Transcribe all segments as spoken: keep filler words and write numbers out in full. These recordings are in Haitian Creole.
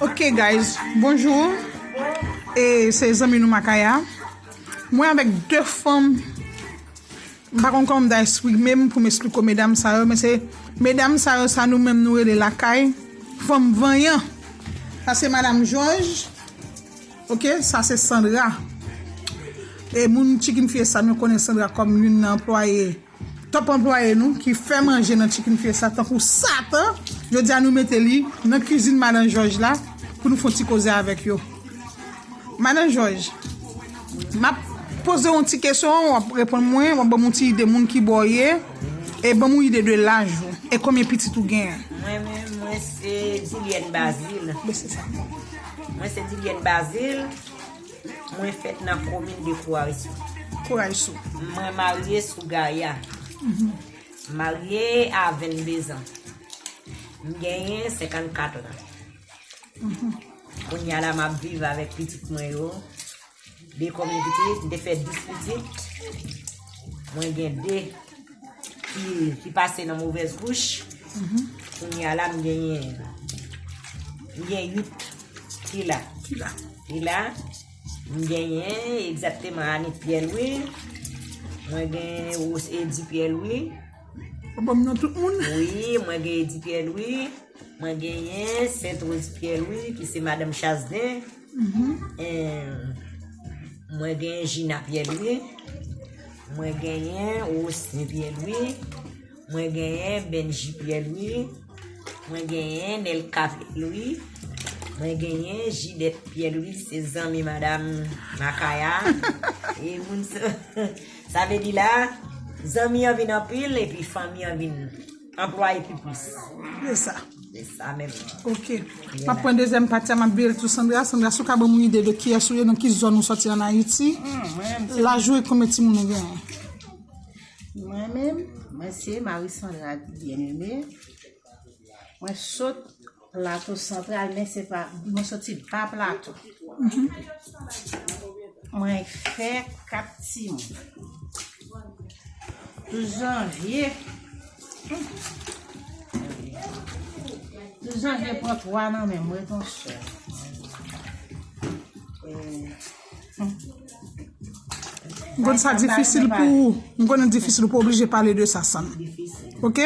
Ok, guys, bonjou. E se zanmi nou Makaya. Mwen avèk de fanm. M pa konn kòman m ta eksprime m pou m eksplike medam sa yo, men se medam sa yo, sa nou menm nou rele lakay fanm vanyan. Sa se Madam Jòj. Ok, sa se Sandra. E moun Chicken Fiesta, nou konnen Sandra kòm youn nan anplwaye, top anplwaye nou, ki fè manje nan Chicken Fiesta tankou Satan. Jodi a nou mete li nan kizin Madan Jòj la pou nou fè yon ti koze avèk yo. Madan Jòj, m ap poze w yon ti kesyon, w ap reponn mwen, w ap ban m yon ti ide moun ki bò w ye, e ban m yon ide de laj ou, e konbyen pitit ou genyen. Mwen menm, mwen se Dilienne Bazile. Bese sa. Mwen se Dilienne Bazile. Mwen fèt nan komin de Kourayisou. Kourayisou. Mwen marye sou Gaya. M marye a venndezan. M genyen senkannkat lan. Kounye a la, m ap viv avèk pitit mwen yo. De kòm pitit, m te fè dis pitit. Mwen gen de ki, ki pase nan movèz bouch. Kounye a la, m genyen, m gen uit ki la. Ki la. Ki la. M genyen egzakteman Anit Pierre Louis. Mwen gen Rose Edi Pierre Louis. Ou ban m non tout moun? Wi, mwen gen Edi Pierre Louis. Mwen genyen Sainte Rose Pierre Louis, ki se madanm Chasden. Em, mwen genyen Gina Pierre Louis. Mwen genyen Rosny Pierre Louis. Mwen genyen Benji Pierre Louis. Mwen genyen Nelka Pierre Louis. Mwen genyen Jidèt Pierre Louis, se zanmi madanm Makaya. E moun sa, sa vle di la, zanmi an vin anpil, epi fanmi an vin anplwaye pi plis. Se sa. Se sa menm. Ok. M ap pran dezyèm pati a, m ap vire l sou Sandra. Sandra, si w ka ban m yon ide de kiyès ou ye, nan ki zòn ou sòti ann Ayiti, laj ou e konbyen timoun ou genyen? Mwen menm, mwen se Marie Sandra Bien-Aimé. Mwen sot Plato Santral, men se pa, mwen soti Ba Plato. Mwen fè kat timoun. Douz janvye, douz janvye pran twa nan men mwen, ret yon sèl. E, M konn sa difisil pou ou. M konnen difisil ou pa oblije pale de sa, San. Ok?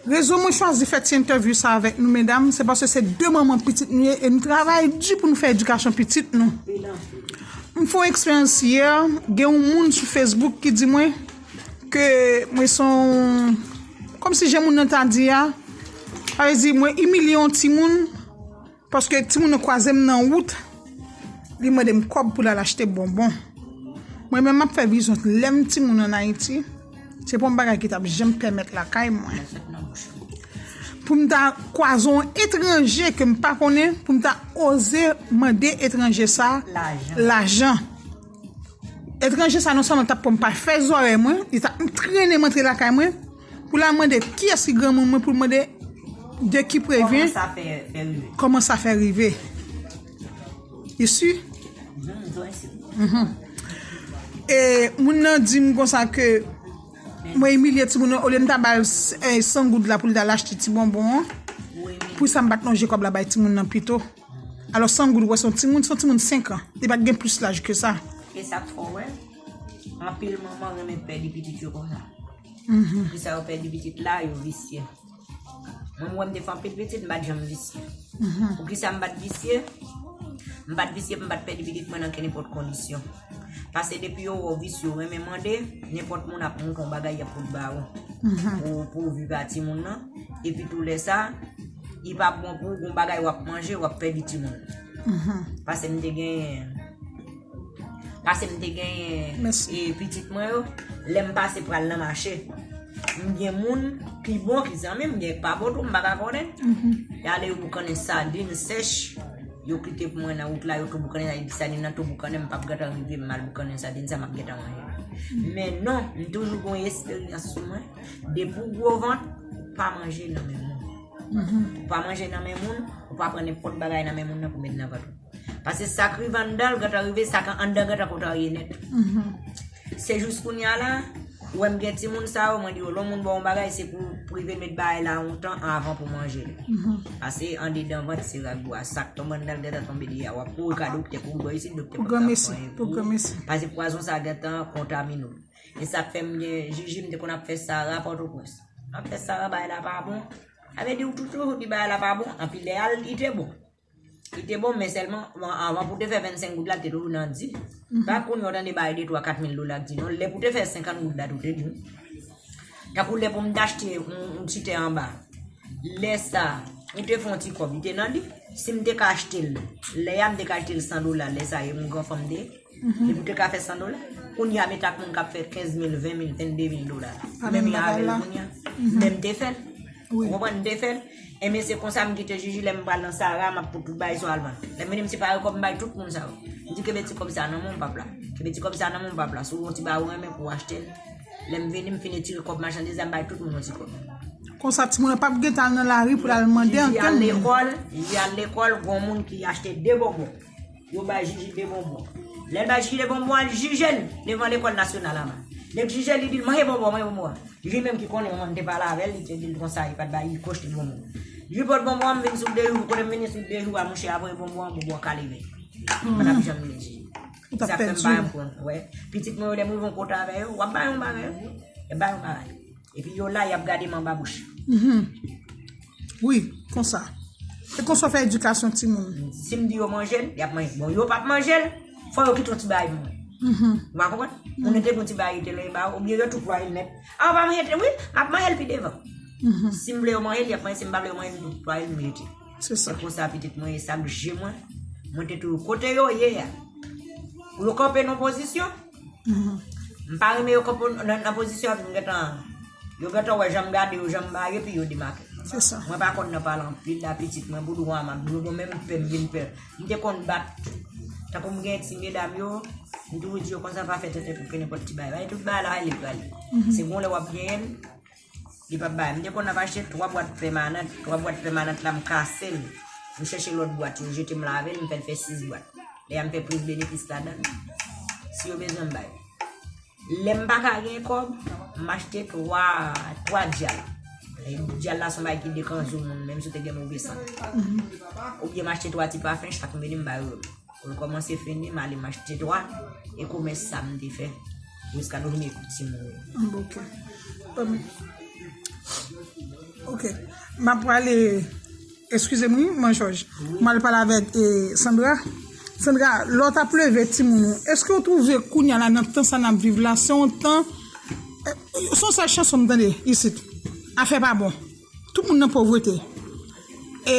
Rezon mwen chwazi fè ti entèvyou sa avèk nou, medam, se paske se de manman pitit nou ye e nou travay di pou nou fè edikasyon pitit nou. M fè yon eksperyans yè, gen yon moun sou Facebook ki di mwen ke mwen se yon, kòmsi jan moun nan ta di a, sa vle di mwen imilye yon timoun, paske timoun nan kwaze m nan wout, li mande m kòb pou l al achte bonbon. Mwen menm, m ap fè vizyon lè m timoun ann Ayiti, se pa yon bagay ki t ap janm pèmèt lakay mwen. Pou m ta kwaze yon etranje ke m pa konnen, pou m ta oze mande etranje sa lajan. Etranje sa non sèlman t ap pran m pa fè zòrèy mwen, li t ap trennen m antre lakay mwen pou l al mande kiyès ki granmoun mwen, pou l mande de qui provient, kòman sa fè rive. Isi? Mhm. E moun nan di m konsa ke mwen imilye timoun nan, olye m ta ba l, eh, san goud la pou l ta al achte ti bonbon an, pou sa m pa t lonje kòb la bay timoun nan pito. Alò, san goud, ou wè, se yon timoun, se yon timoun senk an. Li pa t gen plis laj ke sa. E sa k fè w wè, anpil manman renmen pèdi pitit yo konsa. Poukisa yo pèdi pitit la, yo visye. Mwen, m wè m te fè anpil pitit, m pa t janm visye. Poukisa m pa t visye? M pa t visye pou m pa t pèdi pitit mwen nan kenenpòt kondisyon. Paske depi yo wè w visye, yo renmen mande, nenpòt moun ap montre yon bagay, y ap fout ba ou. Pou, pou vi pa timoun nan. Epi tou lè sa, li pa bon pou ou, gon bagay w ap manje, w ap pèdi timoun. Paske m te gen, paske m te gen, e, pitit mwen yo, lè m pase pral nan mache, m gen moun ki bon, ki zanmi m, gen pa bon tou, m pa ka konnen. Y ale yo boukannen sadin sèch, yo kite pou mwen nan wout la, yo tou boukannen, epi sadin nan tou boukannen, m p ap gentan rive, m al boukannen sadin sa, m ap gentan manje. Men non, m toujou gen yon esperyans sou mwen, depi w gwo vant, pa manje nan men moun. Ou pa manje nan men moun, ou pa pran nenpòt bagay nan men moun nan pou met nan vant ou. Paske sa k rive anndan l gentan rive, sa k anndan gentan kontrarye nèt. Se jis kounye a la, Ou wè m gen timoun sa yo, mwen di yo, lè yon moun ba w yon bagay, se pou w rive met bagay la yon tan avan pou w manje l. Pase andedan vant se rak bwa, sa k tonbe anndan l gentan tonbe deyò. W ap kouri ka doktè, kouri bò isit, doktè pa ka fè anyen pou ou. Pase pwazon sa gentan kontamine w. E sa k fè m gen jiji, m te konn ap fè sara Pòtoprens. M ap fè sara, bagay la pa bon. Sa vle di ou toujou di bagay la pa bon, anpi lè al li te bon. Li te bon, men sèlman, bon, anvan pou te fè vennsenk goud la, te toujou nan di. Pa kounye a w tande bay de twa kat mil dola k di non. Lè pou te fè senkant goud la, tou te di. Tankou lè pou m t achte yon, yon ti tè anba. Lè sa, ou te fè yon ti kòb, li te nan di. Si m te ka achte l, lè a m te ka achte l san dola, lè sa, e yon gran fanm te ye. Li pou te ka fè san dola. Kounye a, met ak moun k ap fè kenz mil, ven mil, vennde mil dola. Menm jan avè l kounye a. Men m te fè l. Ou konprann, m te fè l. Enben, se konsa m kite jiji lè m pral nan sara, m ap pou tout bagay sou al vann. Lè m vini, m separe kòb, m bay tout moun sa yo. M di, kenbe ti kòb sa nan men w, pap la. Kenbe ti kòb sa nan men w, pap la. Si w gen yon ti bagay ou renmen pou w achte l, lè m vini, m fin etire kòb machandiz la, m bay tout moun yon ti kòb. Konsa, timoun nan p ap gentan al nan lari pou l al mande ankenn moun. Jiji al lekòl, jiji al lekòl, gen yon moun ki achte de bonbon. Yo bay jiji de bonbon. Lè l bay jiji de bonbon an, li jije l devan lekòl nasyonal anba. Nèg jije l, li di l, manje bonbon, manje bonbon an. Li menm ki konnen manman l te pale avè l, li te di l konsa, li pa t bay, li kochte bonbon. Li pot bonbon an, m vin sou de jou, kote m vini sou de jou a, monchè, apre bonbon an, bonbon an kale vè. Pa t ap janm vin jiji. Sa fè m pa janm konn, wè. Pitit mwen yo, lè m rive yon kote avè yo, w ap bay yon bagay, wi. Y ap bay yon bagay. Epi yo la, y ap gade m anba bouch. Wi, konsa. E konsa w fè edikasyon timoun. Si m di yo manje l, y ap manje. Bon, yo p ap manje l, fò yo kite yon ti bagay pou mwen. Ou pa konprann? Moun yo te gen yon ti bagay yo te lwen ba yo, oubyen yo tou plwaye l nèt. A, w pa manje l, wi, m ap manje l pi devan. Si m vle yo manje l, y ap manje, si m pa vle yo manje l, m tou plwaye l, m jete. Se sa. Se konsa pitit mwen ye, sa k je mwen. Mwen te toujou kote yo ye a. Pou yo kanpe nan pozisyon, M pa renmen yo kanpe nan, nan pozisyon epi m gentan, yo gentan wè jan m gade yo, jan m ba yo, epi yo demake. Se sa. Mwen pa konn nan pale anpil la, pitit mwen, pou dwa m ap di yo, bon, menm pè m vin pè. M te konn bat, tankou m gen ti medam yo, m toujou di yo konsa pa fè tenten pou kenenpòt ti bagay. Bagay tout bagay la, ale, prale. Se gon lè w ap genyen l, Li p ap bay. M te konn ap achte twa bwat pèmanant, twa bwat pèmanant la, m kase l. M chèche lòt bwat yo, jete m lave l, m fè l fè sis bwat. Lè a m fè plis benefis ladan l. Si yo bezwen m bay. Lè m pa ka gen kòb, m achte twa, twa dyal. E dyal la se yon bagay ki dekanje moun, menm si w te gen move san. Oubyen m achte twa ti pafen, chak m vini m ba yo. Pou l kòmanse fini, m ale m achte twa, e komès sa m te fè jiska nou vin ekout timoun yo. Ah, bon, ok. Um, ok. M ap prale, eskize m, wi, Man Jòj. M al pale avèk, eh, Sandra. Sandra, lè w t ap leve timoun ou, èske w twouve kounye a la, nan tan sa n ap viv la, se yon tan, eh, se yon sèl chanson m tande isit. Afè pa bon. Tout moun nan povrete. E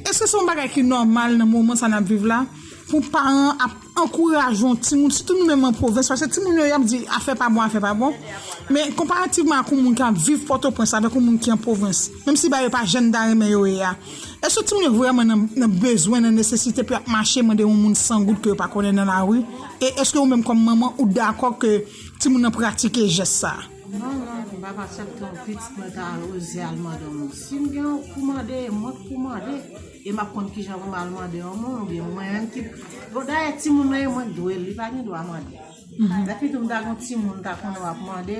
èske se yon bagay ki nòmal nan moman sa n ap viv la, pou paran ap ankouraje yon timoun, sitou nou menm an pwovens, paske timoun yo, y ap di, afè pa bon, afè pa bon. Men konparativman ak yon moun ki ap viv Pòtoprens avèk yon moun ki an pwovens, menm si bagay yo pa jan n ta renmen yo ye a, èske timoun yo vrèman nan, nan bezwen, nan nesesite pou y ap mache mande yon moun san goud ke yo pa konnen nan lari? E èske ou menm kòm manman, ou dakò ke timoun nan pratike jès sa a? Non, non, m p ap aksepte yon pitit mwen ta oze al mande yon moun. Si m gen yon pou mande, e mwen k pou mande. E m ap konn kijan pou m al mande yon moun, oubyen mwen menm ki, bon, dayè timoun nan e mwen k dwe l, li pa gen dwa mande. Lè pitit m ta gen yon timoun, m ta konnen w ap mande,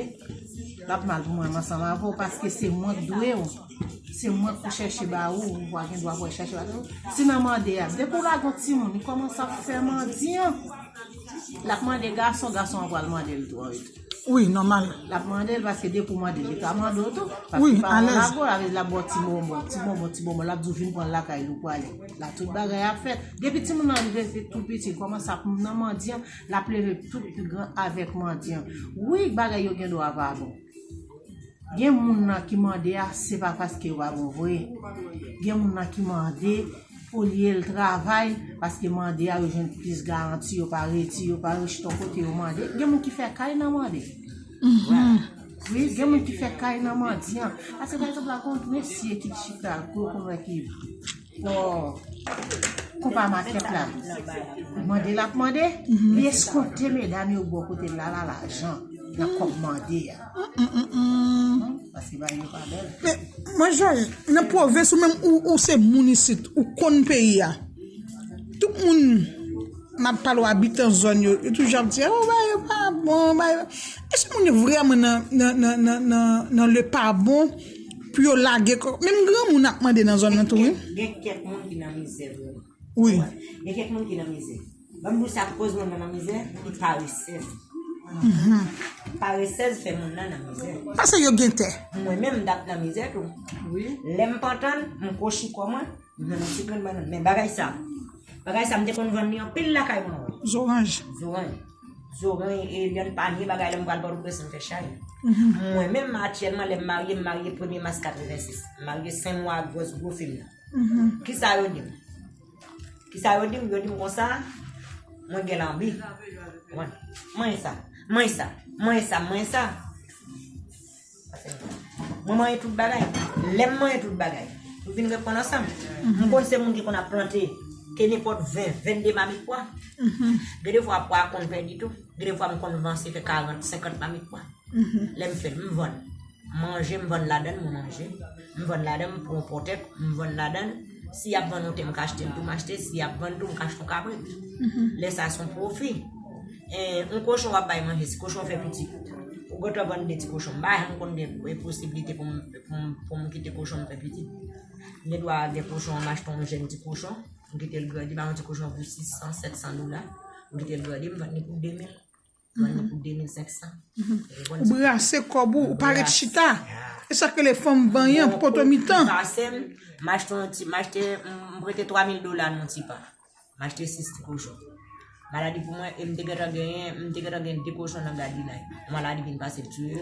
l ap mal pou mwen ansanm avè w, paske se mwen k dwe w. Se mwen k pou chèche ba ou, ou pa gen dwa pou w chèche ba ou. Si nan mande a, depi w lage yon timoun, li kòmanse ap fè mandyan, l ap mande gason, gason an pral mande l tou. Wi, nòmal. L ap mande l, paske depi w mande l, li ka mande w tou. Paske paran w lago, l ap di l ap ba w ti bonbon, ti bonbon, ti bonbon, l ap di w vin pran l lakay li, ou prale. La tout bagay ap fèt. Depi timoun nan rete tou piti, li kòmanse ap nan mandyan, l ap leve tout pi gran avèk mandyan. Wi, bagay yo gen dwa pa bon. Gen moun nan ki mande a, se pa paske yo pa bon vre. Gen moun nan ki mande, olye l travay, paske mande a, yo jwenn plis garanti, yo pa reti, yo pa rechita yon kote, yo mande. Gen moun ki fè kay nan mande. Wi, gen moun ki fè kay nan mandyan. Paske, pa egzanp, la, gen yon mesye ki chita, gwo konvèki, bò konpa makèt la. Mande l ap mande, li eskonte medam yo bò kote l la, la, lajan nan kòb mande a. Paske bagay yo pa bèl. Men, Man Jòj, nan pwovens ou menm, ou, ou se moun isit, ou konn peyi a. Tout moun m ap pale w abitan zòn yo, yo toujou ap di, oh, bagay yo pa bon, bagay yo. Èske moun yo vrèman nan, nan, nan, nan, nan, nan le pa bon pou yo lage kò? Menm granmoun ap mande nan zòn nan tou, wi. Gen kèk moun ki nan mizè vrèman. Wi. Gen kèk moun ki nan mizè. Ban m di w sa k koz moun nan nan mizè, li paresèz. Paresèz fè moun nan nan mizè. Paske yo gen tè. Mwen menm, m t ap nan mizè tou. Wi. Lè m pantan, m kwochi kò mwen, m jwenn yon ti grenn bannann. Men bagay sa, bagay sa, m te konn vann li anpil lakay mwen. Zoranj. Zoranj. Zoranj, e lè m pa gen bagay, lè m pral Pòtoprens, m fè chay. Mwen menm, aktyèlman, lè m marye, m marye premye mas katrevensis. M marye senk mwa gwòs gwo fi m nan. Kisa yo di m? Kisa yo di m? Yo di m konsa, mwen gen lanbi. Mwen, mwen sa, mwen sa, mwen sa, mwen sa. Mwen manyen tout bagay. Lè m manyen tout bagay, nou vin reponn ansanm. M konn se moun ki konn ap plante, ke nenpòt ven, vennde mamit pwa. Gen de fwa pwa konn pèdi tou. Gen de fwa m konn vanse fè karant, senkant mamit pwa. Lè m fè l, m vann. Manje, m vann ladan l, mwen manje. M vann ladan l, m pran pòtèt, m vann ladan l. Si y ap vann yon ten, m ka achte l tou, m achte. Si y ap vann tou, m ka achte yon kabrit. Lè sa a, se yon pwofi. Eh, yon kochon w ap bay manje, si kochon fè pitit, ou gentan vann de ti kochon. M pa janm konn gen posiblite pou m, pou m, pou m kite kochon m fè pitit. M gen dwa gen kochon an, m achte yon jèn ti kochon, m kite l grandi, m bay yon ti kochon pou sis san, sèt san dola. M kite l grandi, m vann li pou de mil. Vann li pou de mil senk san. Ou brase kòb ou, ou pa ret chita. E sa k rele fanm vanyan, poto mitan. M pase m, m achte yon ti, m achte, m prete twa mil dola nan yon ti pa. M achte sis ti kochon. Maladi pou mwen, e m te gentan genyen, m te gentan gen de kochon nan gadinay. Maladi vin pase l tiye yo.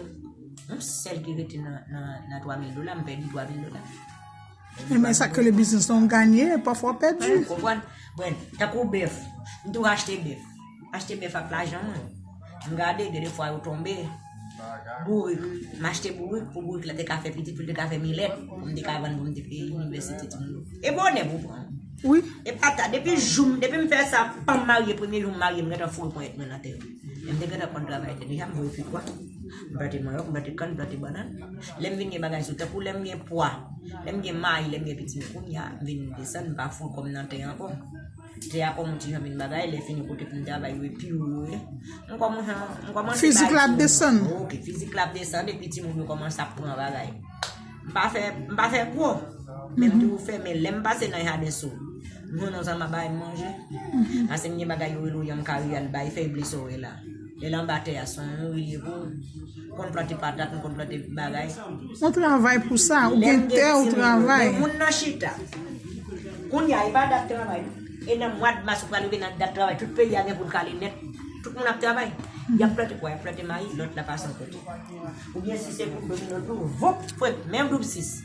Yon sèl ki rete nan, nan, nan twa mil dola, m pèdi twa mil dola. Men sa k rele biznis lan, w ganye, pafwa w pèdi. Ou konprann? Bon, tankou bèf. M tou achte bèf. Achte bèf ak lajan mwen. M gade, gen de fwa yo tonbe. Bourik. M achte bourik pou bourik la te ka fè pitit, pou l te ka fè milèt. Pou m te ka vann, pou m te peye inivèsite timoun yo. E bonè pou pran. Wi. E pa ta, depi jou m, depi m fè sa, pa m marye, premye jou m marye, m gentan foure ponyèt mwen nan tè. E m te gentan konn travay tè deja, m voye pikwa. M plante manyòk, m plante kann, m plante bannann. Lè m vin gen bagay sou, tankou lè m gen pwa, lè m gen mayi, lè m gen pitimè, kounye a, m vin desann, m pa foure kò m nan tè ankò. Tè a kòm yon ti jan vin bagay, lè fini kote pou m travay, yo pi wo yo ye. M kòmanse, m kòmanse. Fizik la ap desann. Ok, fizik la ap desann, epi timoun yo kòmanse ap pran bagay. M pa fè, m pa fè gwo. Men m toujou fè, men lè m pase nan jaden sou, m jwenn yon zanmi ap bay m manje. Paske m gen bagay yo rele yanm kari a, l bay fèy ble sorèy la. Lè l anba tè a, se yon mouri l ye pou ou. M konn plante patat, m konn plante bagay. Ou travay pou sa, ou gen tè, ou travay. Lè m gen timoun, men moun nan chita. Kounye a, e pa dat travay. E nan mwa mas ou pral rive nan dat travay, tout peyi a gen pou l kale nèt. Tout moun ap travay. Y ap plante pwa, y ap plante mayi, lòt la pase yon kote. Oubyen si se pou domino tou, vop, fwèt, men doub sis.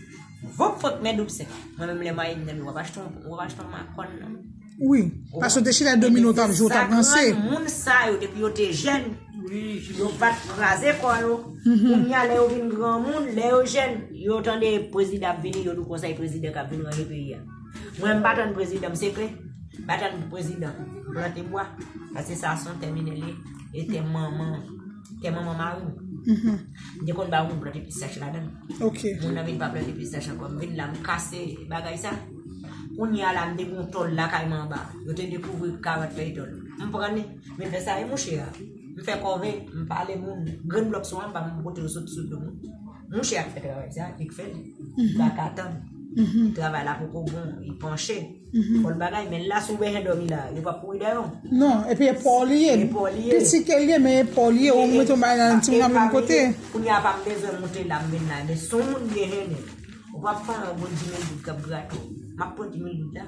Vop, fwèt, men doub senk. Mwen menm lè mwayen nan men w ap achte yon, w ap achte yon makòn nan. Wi, paske w te chita domino, w t ap jwe, w t ap ranse. Moun sa yo, depi yo te jèn, yo pa t kraze kò yo. Kounye a, lè yo vin granmoun, lè yo jèn, yo tande prezidan ap vini, yo di w konsa e prezidan k ap vin ranje peyi a. Mwen, m pa tann prezidan, m sekre. M pa tann prezidan, m plante bwa. Paske sa se yon tè minè li ye. E tè manman, tè manman mari m. M te konn ba yon moun plante pistach ladan l. Moun nan vin pa plante pistach ankò. M vin la, m kase bagay sa. Kounye a la, m te gen yon tòl lakay mwen anba. Yo te dekouvri karant fèy tòl. M pran li, m fè sa, e mouche a. M fè kòve, m pale moun. Grenn blòk sou anba, m pote yo sot sou do moun. Mouche a k fè travay sa, li k fè l. M pa ka tann. Travay la poko bon, li panche. Fò l bagay, men la, si w bezwen dòmi la, yo p ap kouri dèyè w. Non, epi e pa w li ye. E pa w li ye. Piti ke l ye, men e pa w li ye. Ou mete yon bagay nan timoun nan menm kote. Kounye a pa m bezwen moute la, m vin la. Men si yon moun byen jennen, ou p ap pran yon gwo di mil goud k ap grate w. M ap pran di mil goud la.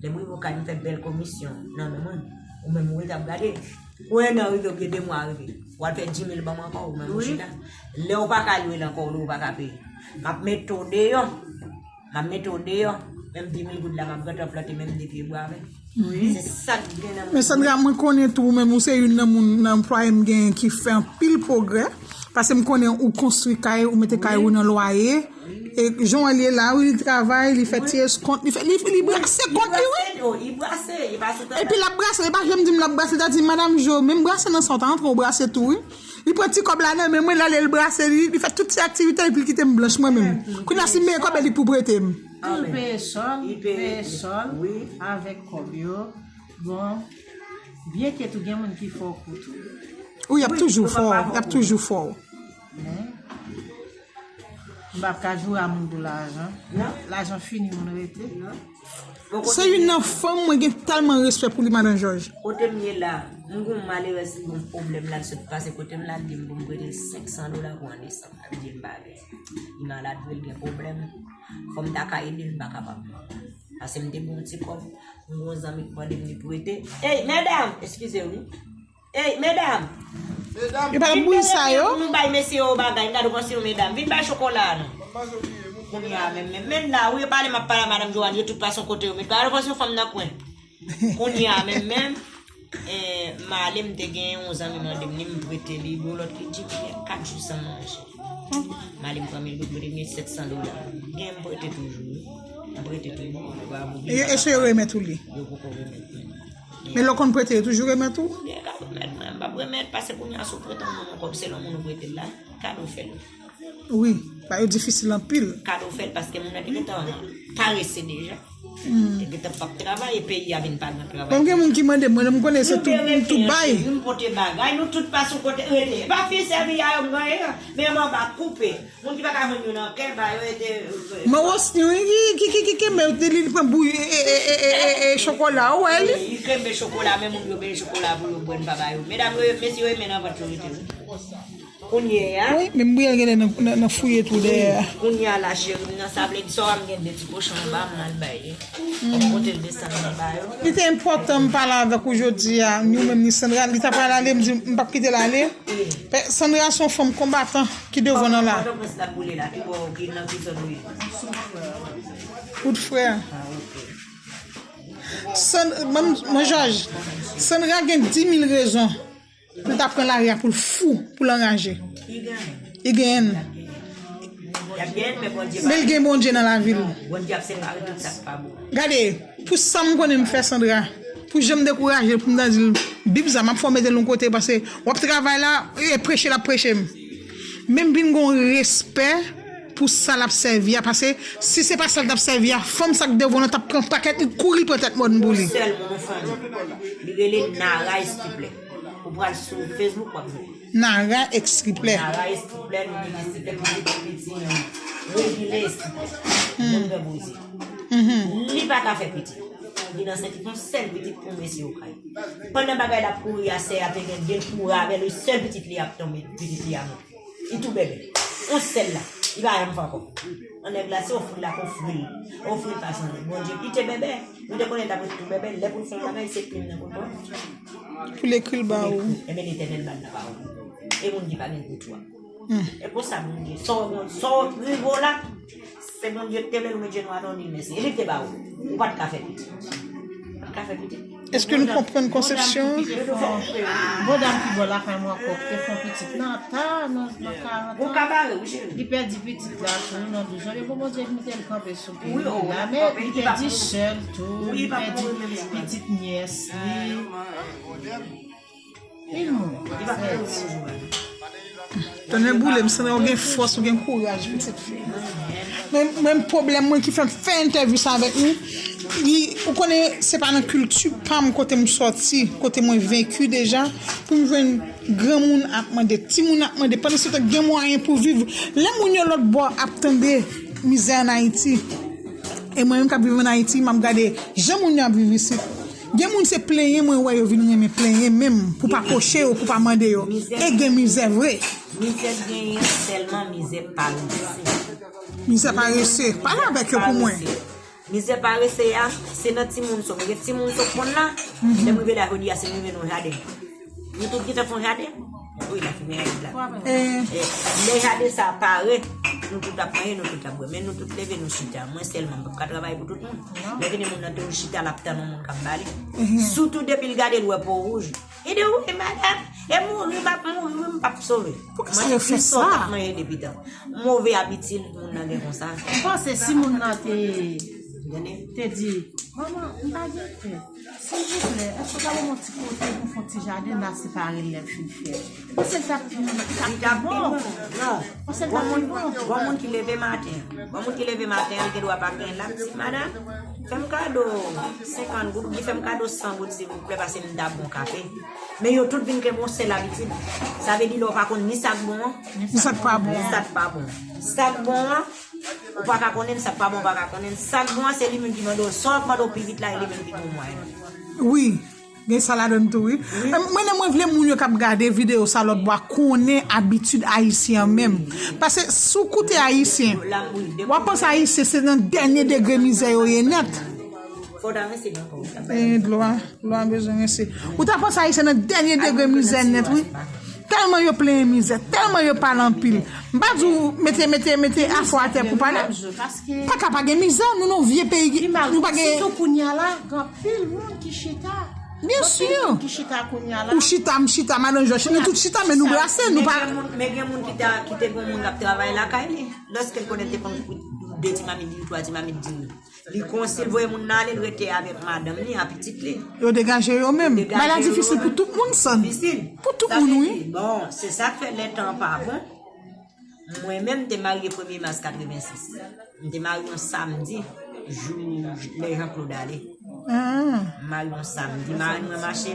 Lè m rive okay, m fè bèl komisyon nan men mwen. Ou menm ou rete ap gade. Pou en an rive oubyen de mwa rive, w al fè di mil ban m ankò, ou menm ou chita. Lè w pa ka lwe l ankò, ou pa ka peye. M ap mete w deyò. M ap mete w deyò. Menm di mil goud la, m ap gentan plante menm de pye bwa avè l. Se sa k gen nan men. Men Sandra, mwen konnen tou, ou menm ou se youn nan moun nan anplwaye m genyen ki fè anpil pwogrè. Paske m konnen ou konstwi kay, ou mete kay ou nan lwaye. E jan w wè l ye la, wi, li travay, li fè ti eskont, li fè, li, li brase kont li, wi. Li brase, li brase, li pa sou travay. Epi l ap brase, li pa janm di m l ap brase, li ta di, "Madam Jo, menm brase nan sa w ta antre, w brase tou, wi." Li pran ti kòb la nan men mwen, l ale l brase, li, li fè tout ti aktivite, epi l kite m blanch mwen menm. Kounye a, si m mete kòb, li pou prete m. Tou l peye sòl, peye sòl avèk kòb yo. Bon, byenke tou gen moun ki fè w kou tou. Wi, y ap toujou fè w, y ap toujou fè w. Men, m p ap ka joure a moun pou lajan. Lajan fini, moun rete. Se youn nan fanm mwen gen tèlman respè pou li, madan Jòj. Kote m ye la, m gon malerèz ki gon pwoblèm la, l sot pase kote m la, l di m pou m prete l senk san dola pou an desanm. Li di m pa gen. Li malad vre, l gen pwoblèm. Fò m ta ka ede l, m pa kapab. Pase m te gen yon ti kòb, m gon zanmi k mande m li prete. Ey, medam! Eskize wi. Ey, medam! Yo pa t ap bouyi sa yo? Nou bay mesye yo bagay, n gade w panse yo medam. Vin bay chokola a non. Kounye a menm, menm, menm la, wi, yo pale, m ap pale a madanm Joanne, yo tout pa son kote yo met. Gade w panse yo fanm nan kwen. Kounye a menm, menm, eh, m ale, m te gen yon zanmi mande m li, m prete li, gon lòt ki di m gen kat jou san manje. M ale, m pran mil goud, m te gen sèt san dola. Gen m prete toujou, wi. M prete toujou, yo pa voye. E, e se yo remèt ou li? Yo poko remèt mwen. Men lè w konn prete, yo toujou remèt ou? Yo ka remèt mwen, m p ap remèt, paske kounye a si w prete yon moun yon kòb, se lè yon moun ou prete l la, kado w fè l. Wi, ba yo difisil anpil. Kado w fè l, paske moun nan te gentan parese deja. Te gentan p ap travay, e peyi a vin pa gen travay. Bon, gen moun ki mande mwen, m konnen se tout, tout bay. Nou pote bagay, nou tout pa sou kote, rete. E pa fin sèvi a yo m genyen an, men m anba koupe. Moun ki pa ka jwenn youn an kè, ba yo ete. Mwen Wosni, wi, ki, ki, ki, ki kenbe, li, li pran bouyi, e, e, e, e, e, e, chokola, ou wè li? Li kenbe chokola, men moun yo benyen chokola pou yo bwè, n pa ba yo. Medam yo, mesye yo, men nan vant yo rete, wi. Kounye a. Wi, men m bouyi l genlè nan, nan, nan fouye tou dèyè a. Kounye a la, cheri m nan, sa vle di, sò a m gen de ti kochon anba, m al bay li. M pote l desann nan ba yo. Li te enpòtan m pale avèk ou jodi a, ni ou menm ni Sandra, li ta pral ale, m di m p ap kite l ale. Pè, Sandra se yon fanm konbatan ki devan nan la. Pòtoprens l ap boule la, ki bò, ki nan ki zòn ou ye? Wood Frè. Ah, ok. San-, mwen, mwen Jòj, Sandra gen dis mil rezon pou l ta pran lari a pou l fou, pou l anraje. Li genyen. Li genyen. Y ap genyen, men Bondye pa. Men l gen Bondye nan lavi l. Bondye ap separe tout sa k pa bon. Gade, pou sa m konnen m fè Sandra, pou jan m dekouraje l, pou m ta di l, Bib sa, m ap fè w mete l yon kote, paske w ap travay la, e preche l ap preche m. Men m vin gen yon respè pou sa l ap sèvi a, paske si se pa sa l t ap sèvi a, fanm sa k devan w lan t ap pran pakèt, li kouri pran tèt mòn pou li. Yon sèl moun, yon fanmi. Li rele Nara Estiplè. Ou pral sou Facebook, w ap jwenn li. Nara Estiplè. Nara Estiplè, nou gen Estiplè, nou gen piti, Regine Estiplè. Moun fè boze. Li pa ka fè pitit. Li ansent, li fè yon sèl pitit pou mesye Okay. Pandan bagay la ap kouri a, sè a te gen de l kouri avè l, sèl pitit li ap tonbe, pitit li a mouri. Li tou bèbè. Yon sèl la. Li pa janm fè ankò. An nèg la, se ofri l ap ofri l. Ofri l pa san nèg. Bondye, li te bèbè. Nou te konnen l t ap ret tou bèbè. Lè pou l fè yon bagay, se plim nan pou l pran. Pou l ekri l ba ou. Ebyen, Letènèl ba l nan pawòl. E moun ki pa gen koutwa. E konsa Bondye, sa w, sa w rive w la, se Bondye ki te vle l, ou met jenou atò, w di l mèsi. E li ki te ba ou. Ou pa t ka fè pitit. Ou pa t ka fè pitit. Èske nou konprann konsepsyon an? Gon dam ki bò lakay mwen ankò, ki te fè yon pitit nan ta, nan, nan karant an. Ou ka bare, wi, cheri. Li pèdi pitit la tou, nan douz an. Epi Bondye mete l kanpe sou pye li la, men li pèdi sè l tou, li pèdi pitit nyès li. Li mouri. Tonnè boule m, Sandra, ou gen fòs, ou gen kouraj, pitit fi. Men, men pwoblèm mwen ki fè m fè entèvyou sa avèk nou, li, ou konnen, se pa nan kilti pa m kote m sòti, kote mwen venki deja, pou m jwenn granmoun ap mande, timoun ap mande, pandan se tan gen mwayen pou viv. Lè moun yo lòt bò ap tande mizè ann Ayiti, e mwen menm k ap viv ann Ayiti, m ap gade jan moun yo ap viv isit. Gen moun se plenyen mwen wè yo vin renmen plenyen menm pou pa kòche yo, pou pa mande yo. E gen mizè vre. Mizè genyen sèlman mizè parese. Mizè parese. Pale avèk yo pou mwen. Mizè parese a, se nan timoun sa w. Men gen timoun sa w konn la, lè m rive la jodi a, se m rive nan jaden. Nou tout gentan fè yon jaden? Wi, la fini jaden la. E, lè jaden sa a pare, nou tout ap manje, nou tout ap bwè. Men nou tout leve, nou chita. Mwen sèlman, m p ap ka travay pou tout moun. Lè gen de moun nan toujou chita, l ap tann yon moun k ap ba li. Sitou depi l gade l wè po wouj. Li di, wi, madanm, e mouri, m ap mouri, wi, m p ap sove. Poukisa yo fè sa? Manje depi tan. Move abitid moun nan gen konsa. M panse si moun nan te Te di, manman, m pa gen tè. Silvouplè, èske w ka ban m yon ti kote pou m fè yon ti jaden la separe l lè l fin fèt? Ou panse l t ap pi, t ap pi bon? Non. Ou panse l t ap pi bon? Gon moun ki leve maten, gon moun ki leve maten an, li gen dwa pa gen la, ti madanm. Fè m kado senkant goud, oubyen fè m kado san goud, silvouplè, paske m ta bon kafe. Men yo tout vin kenbe yon sèl abitid. Sa vle di lè w pa konn ni sa k bon an, ni sa k pa bon. Ni sa k pa bon. Sa k bon an, ou pa ka konnen l, sa k pa bon, ou pa ka konnen l. Sa k bon an, se li menm ki mande w. Sa w ap mande w pi vit la, e li menm ki bon mwayen. Wi. Gen sa ladann tou, wi. Wi. Em, mwen, mwen vle moun yo k ap gade videyo sa lòt bò a konnen abitid ayisyen an menm. Paske si w koute ayisyen, w ap panse ayisyen se nan dènye degre mizè yo ye nèt. Fò w ta rense nan kò w. E, dlo a, dlo a bezwen rense. Ou ta panse ayisyen nan dènye degre mizè nèt, wi. Tèlman yo plenyen mizè, tèlman yo pale anpil. M pa di w mete, mete, mete afè w atè pou pale. Pa ka pa gen mizè, nou nan vye peyi, nou pa gen. Sitou kounye a la, gen anpil moun ki chita. Byen si. Anpil moun ki chita kounye a la. Ou chita, m chita, madan Jòj, nou tout chita, men nou brase, nou pa. Men gen moun, men gen moun ki ta, ki te gen moun k ap travay lakay li. Lòske l konnen te konn de ti mamit diri, twa ti mamit diri. Li konsi, l voye moun nan ale, l rete avèk madanm li ak pitit li. Yo degaje yo menm. Bagay la difisil pou tout moun, Sann. Difisil. Pou tout moun, wi. Bon, se sa k fè lè tan an pa bon. Mwen menm, m te marye premye mas katrevensis. M te marye yon samdi, jou lè Jean Claude ale. M marye yon samdi. Marenn mwen mache,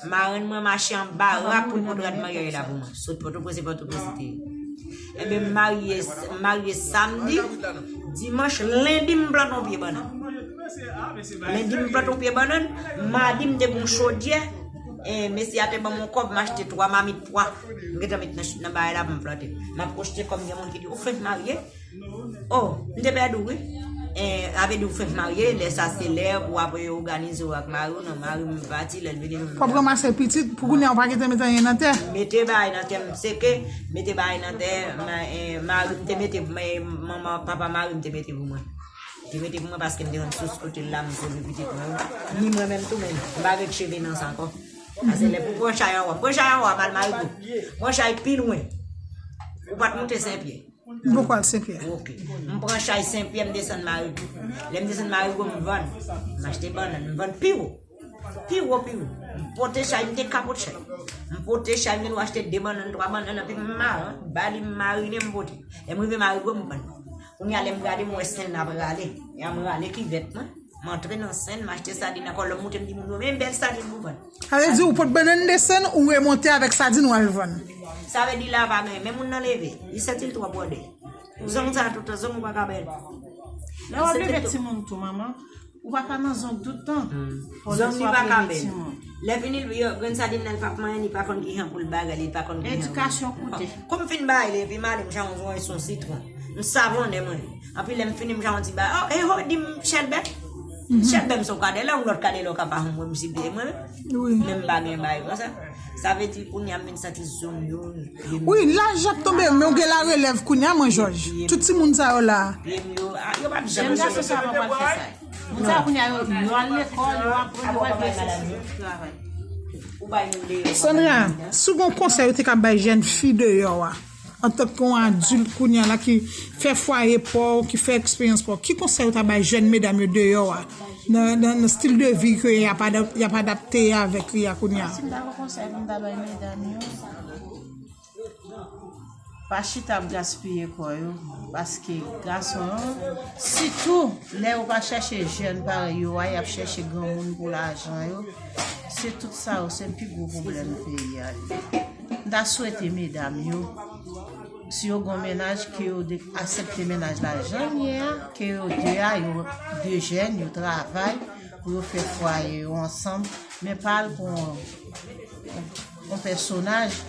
marenn mwen mache anba rak pou l pran rad maryaj la pou mwen. Sot Pòtoprens, se Pòtoprens li te ye. Enben, m marye, m marye samdi, dimanch, lendi m plante yon pye bannann. Lendi m plante yon pye bannann, madi m te gen yon chodyè, e, mesye a te ban m yon kòb, m achte twa mamit pwa. M gentan met nan, nan bagay la pou m plante. M ap pwofite kòm gen moun ki di, "Ou fenk marye?" Oh, m te pèdi w, wi. E, sa vle di ou fenk marye, lè sa se lè ou ap òganize w ak mari w, non, mari m pati, lè l vini nou. Fò w ranmase pitit, pou kounye a ou pa gentan met anyen nan tè. Mete bagay nan tè, m seke, mete bagay nan tè, ma-, e, mari m te mete, e, manman, papa mari m te mete pou mwen. Te mete pou mwen paske m te konn sous kote l la, m sove pitit mwen yo. Ni mwen menm tou, men m pa gen cheve nan sa ankò. Paske lè pou pran chay anwo, m pran chay anwo, m al Marigo. Pran chay pi lwen. Ou pa t moute Senpyè. M poko al Senpyè. Ok. M pran chay Senpyè, m desann Marigo. Lè m desann Marigo, m vann. M achte bannann, m vann pi wo. Pi wo, pi wo. M pote chay, m te ka pot chay. M pote chay, m te dwe achte de bannann, twa bannann, anpi m maran, bali, m marine, m pote. Lè m rive Marigo, m vann. Kounye a, lè m gade, m wè Senn ap rale. E a m rale kivèt mwen. M antre nan Senn, m achte sadin ankò. Lè m moute, m di moun yo, "Men bèl sadin pou vann." Sa vle di ou pot bannann desann, ou remonte avèk sadin ou al vann. Sa vle di la pa gen, men moun nan leve. Li santi l twò bwòde. Zong sa toutan, zong ou pa ka bèl. Lè w ap leve timoun tou, manman, ou pa ka nan zong tout tan. Fò lè swa ap leve timoun. Lè fini, yo, grenn sadin nan, li p ap manyen, li pa konn kijan pou l bagay, li pa konn kijan pou l. Edikasyon koute. Kòm m fin bay li, epi m ale, m jan yon, yon sitwon. M savonnen mwen. Anpi lè m fini, m jan yon ti bay. Oh, e ho, di m chèlbè. Chèlbè m se yon kadè, lè yon lòt kadè, lè w ka pa honm, mwen, m sipliye mwen. Wi. Men m pa gen bay konsa. Sa vle di, kounye a, m vin santi zong yo. Wi, laj ap tonbe, men w gen larelèv kounye a, mwen, Jòj. Tout timoun sa yo la. Pye m yo, a, yo p ap janm. Jèn gason sa yo pa pral fè sa. Moun sa yo kounye a, yo, yo al lekòl, yo aprann, yo pral gen sesi, yo travay. Sandra, si w gen yon konsèy ou te ka bay jèn fi deyò a, antanke yon adilt kounye a la ki fè fwaye pa w, ki fè eksperyans pa w, ki konsèy ou ta bay jèn medam yo deyò a, nan, nan, nan stil de vi ke y ap adap-, y ap adapte avèk li a kounye a? Si m ta gen konsèy pou m ta bay medam yo, pa chita ap gaspiye kò yo, paske gason yo, sitou lè yo pa chèche jèn parèy yo a, y ap chèche granmoun pou lajan yo, se tout sa yo, se pi gwo pwoblèm peyi a ye. M ta swete medam yo, si yo gon mennaj, ke yo de-, aksepte mennaj la jan l ye a, ke yo de a, yo de jèn, yo travay pou yo fè fwaye yo ansanm, men pa al pou yon, yon pèsonaj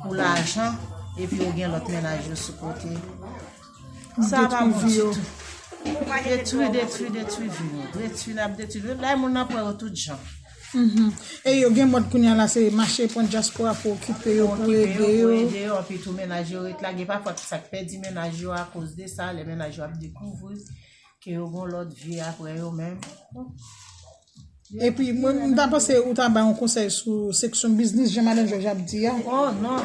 pou lajan, epi yo gen lòt mennaj yo sou kote. Sa pa bon ditou. Detwi, detwi, detwi vi yo. Detwi, n ap detwi vi yo. Lè moun nan pran yo tout jan. Mhm. E yo gen mòd kounye a la, se mache pran dyaspora pou okipe yo, pou ede yo. Pou ede yo, anpi tou mennaj yo ret lage. Pafwa, sa k pèdi mennaj yo akoz de sa, lè mennaj yo ap dekouvri ke yo gon lòt vi apre yo menm. Epi, mwen, m ta panse ou ta bay yon konsèy sou seksyon biznis, jan madan Jòj ap di a. Oh non,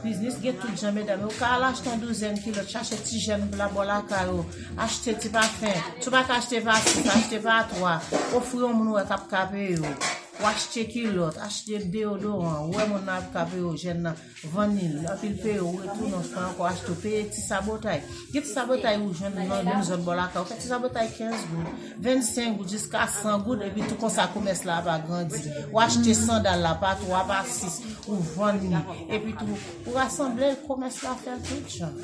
biznis gen tout jan, medam. Ou ka al achte yon douzèn kilòt, chache ti jèn la bò lakay ou, achte ti pafen. Si w pa ka achte pa sis, achte pa twa. Ofri yon moun ou wè k ap ka peye w. Ou achte kilòt, achte deyodoran, ou wè moun nan ap ka peye w, jèn nan. Vann li, anpil peye, ou retounen, ou fè ankò achte, ou peye ti sabotay. Gen ti sabotay ou jwenn nan menm zòn bò lakay, ou fè ti sabotay kenz goud, vennsenk goud, jiska san goud, epi tou konsa komès la ap agrandi. Ou achte sandal la pa twa, pa sis, ou vann li. Epi tou, ou rasanble l, komès la fè l tout jan.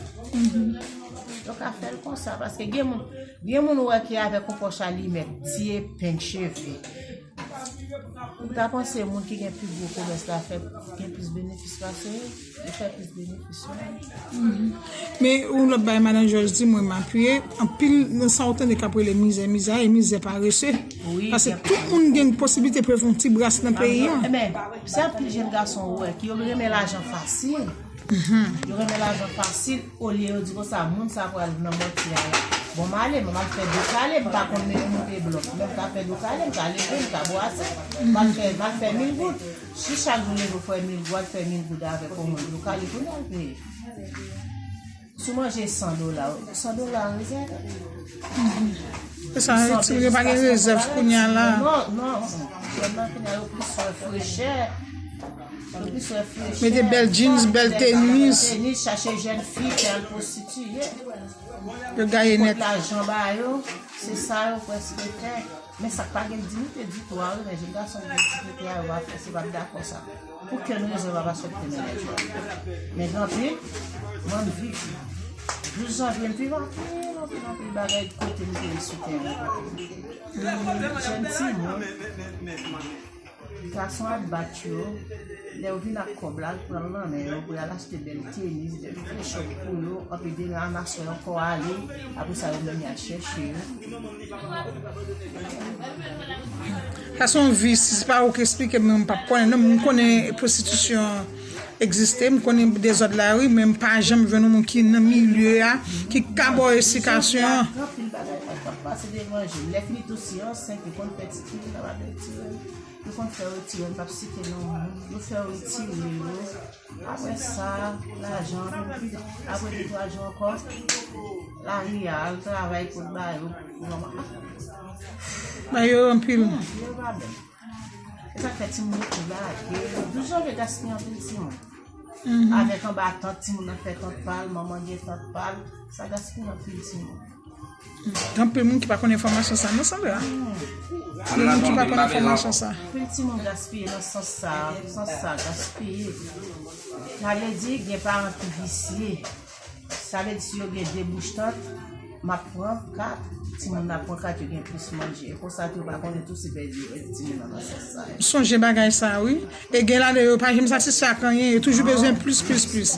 Yo ka fè l konsa, paske gen moun, gen moun ou wè ki avèk yon pòch alimèt, ti epeng, cheve. Ou ta panse moun ki gen pi gwo komès la fè gen plis benefis pase yo? Yo fè plis benefis yo menm. Men yon lòt bagay madan Jòj di, mwen m apiye, anpil nan sa ou tande k ap rele mizè, mizè, e mizè parese. Paske tout moun gen posiblite pou yo fè yon ti bras nan peyi an. Ebyen, se anpil jèn gason ou wè ki yo renmen lajan fasil. Yo renmen lajan fasil, olye yo di konsa, moun sa pral nan mòtye a. Bon, m ale, m al fè do kale, m pa konn moute blòk. Men m ka fè do kale, m ka leve, m ka bwase, m al fè, m al fè mil goud. Si chak jou leve ou fè mil goud, fè mil goud avèk yon moun, do kale kounye a l peye. Si w manje san dola, san dola rezève. Se sa, ti moun yo pa gen rezèv kounye a la. Non, non. Jèn nan kounye a yo plis wè frechè. Yo plis wè frechè. Mete bèl jeans, bèl tenis. Tenis, chache jèn fi, fè al pwostitiye. Yo gaye nèt. Lajan ba yo, se sa yo prèske fè. Men sa k pa gen diyite ditou a, wi, men jèn gason ki gen diyite a, yo pa fè, se pa t dakò sa. Pou kenn rezon, yo pa aksepte mennaj yo. Men gen anpil, mwen m viv. Douz janvye, m viv anpil, anpil, anpil bagay kote m te ye sou teren. Jèn timoun. Gason ap bat yo, lè yo vin ak kòb la, pran l nan men yo, pou y al achte bèl tenis, bèl flechòp pou yo, anpi demen a masè ankò ale, apre sa yo menm y al chèche yo. Sa se yon vi, si se pa ou ki eksplike m, mwen m p ap konnen non, men m konnen pwostitisyon egziste, m konnen dezòd la wi, men m pa janm jwenn yon moun ki nan milye a, ki ka ba w esplikasyon an. Gen anpil bagay k ap pase devan je m. Lè fini tou si yo ansent, yo konn fè ti timoun nan ba bèl ti rèn. Yo konn fè yo retire, m p ap site non moun. Yo fè yo retire yo. Apre sa, lajan, apre de twa jou ankò, lari a, al travay pou l ba yo, pou manman. Ba yo anpil. Yo pa bèl. E sa k fè timoun yo tou lage. Douz janvye gaspiye anpil timoun. Avèk anba tant, timoun nan fè tant pa l, manman gen tant pa l, sa gaspiye anpil timoun. Gen anpil moun ki pa konn enfòmasyon sa non, Sandra. Gen moun ki pa konn enfòmasyon sa. Anpil timoun gaspiye nan sans sa, sans sa gaspiye. Sa vle di gen paran ki visye. Sa vle di si yo gen de bouch tant, m ap pran kat, timoun nan ap pran kat, yo gen plis manje. E konsa tou yo pa konnen tou si pèdi yo pèdi timoun nan nan sans sa. M sonje bagay sa wi. E gen ladan yo pa janm satisfè ak anyen, yo toujou bezwen plis, plis, plis.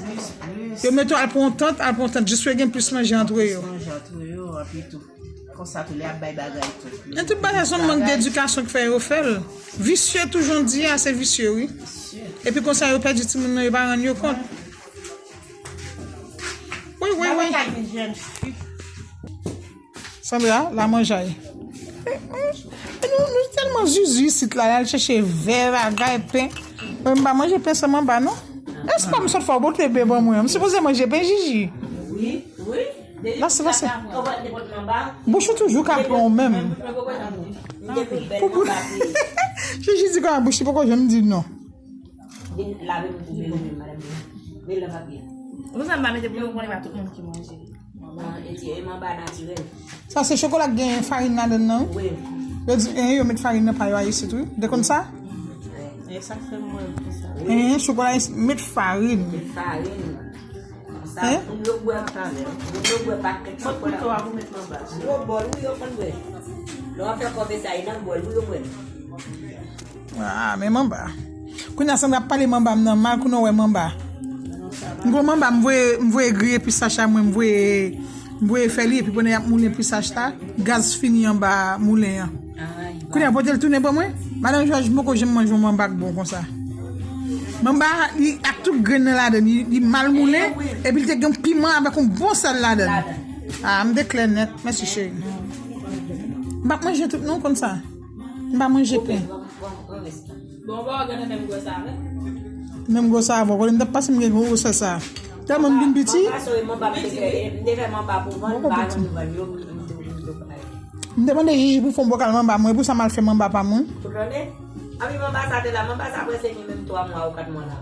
Yo mete w al pran yon tant, al pran yon tant, jis pou yo gen plis manje antre yo. Manje antre yo, anpi tou. Konsa tou, lè y ap bay bagay tou. Men tout bagay se yon mank dedikasyon k fè yo fè l. Visye tou, jan w di a, se visye wi. Epi konsa yo pèdi timoun nan, yo pa rann yo kont. Wi, wi, wi. Sandra, la manjay. E nou, nou tèlman zuzu isit la, l al chèche vè, bagay, pen. Mwen m pa manje pen san manba non. Èske pa m sot fè w pote pen ban mwen? M sipoze manje pen, Jiji. Wi, wi. Lase, lase. Bouch ou toujou ka pran ou menm. Pou bou- Jiji di konsa bouch li poko janm di non. Vin lave m pou bebe menm, madanm. Vin lave papye. Konsa m pa mete pou yo konnen pa tout moun ki manje. Manman, e ti, e manba natirèl. Sa se chokola k gen farin ladan l nan wi. Wi. Yo di, eh, yo met farin nan pa yo a isit wi. Ou te konn sa? E sa k fè m wè l konsa. Eh, chokola isit met farin. Met farin. Sa, eh? Pou yo bwè talè. Pou yo bwè pakèt chokola. Pot kouto a pou met nan baz. Gwo bòl, wi, yo konn bwè. Lè w ap fè kòve sa, e nan bòl, wi, yo bwè. Ah, men manba. Kounye a Sandra ap pale manba m nan mal, kounye a w wè manba. M pran manba, m voye, m voye griye pistach la, mwen, m voye, m voye fè li, epi pandan y ap moulen pistach la, gaz fini anba moulen an. Kounye a pote l tounen ban mwen. Madanm Jòj, m poko janm manje yon manba k bon konsa. Manba, li ak tout grenn nan ladan l, li, li mal moulen, epi li te gen piman avèk yon bon sèl ladan l. Ah, m te klè nèt. Mèsi, cheri. M p ap manje tout non, konn sa. M pa manje pen. Bon, bon, bon, bon. Bon, ba w gen menm gwo sa, wi. Menm gwo sa avè w, kote m t ap pase m gen gwo gwosè sa. Tèlman m vin piti. Manba, sori, manba, m te fè, m te fè manba pou vann, m pa jwenn vann yo, m te, m te, m te bay. M te mande Jiji pou fè yon bokal manba mwen, pou sa m al fè manba pa mwen. Ou tande? Anpi manba sa te la, manba sa prèske gen menm twa mwa ou kat mwa la.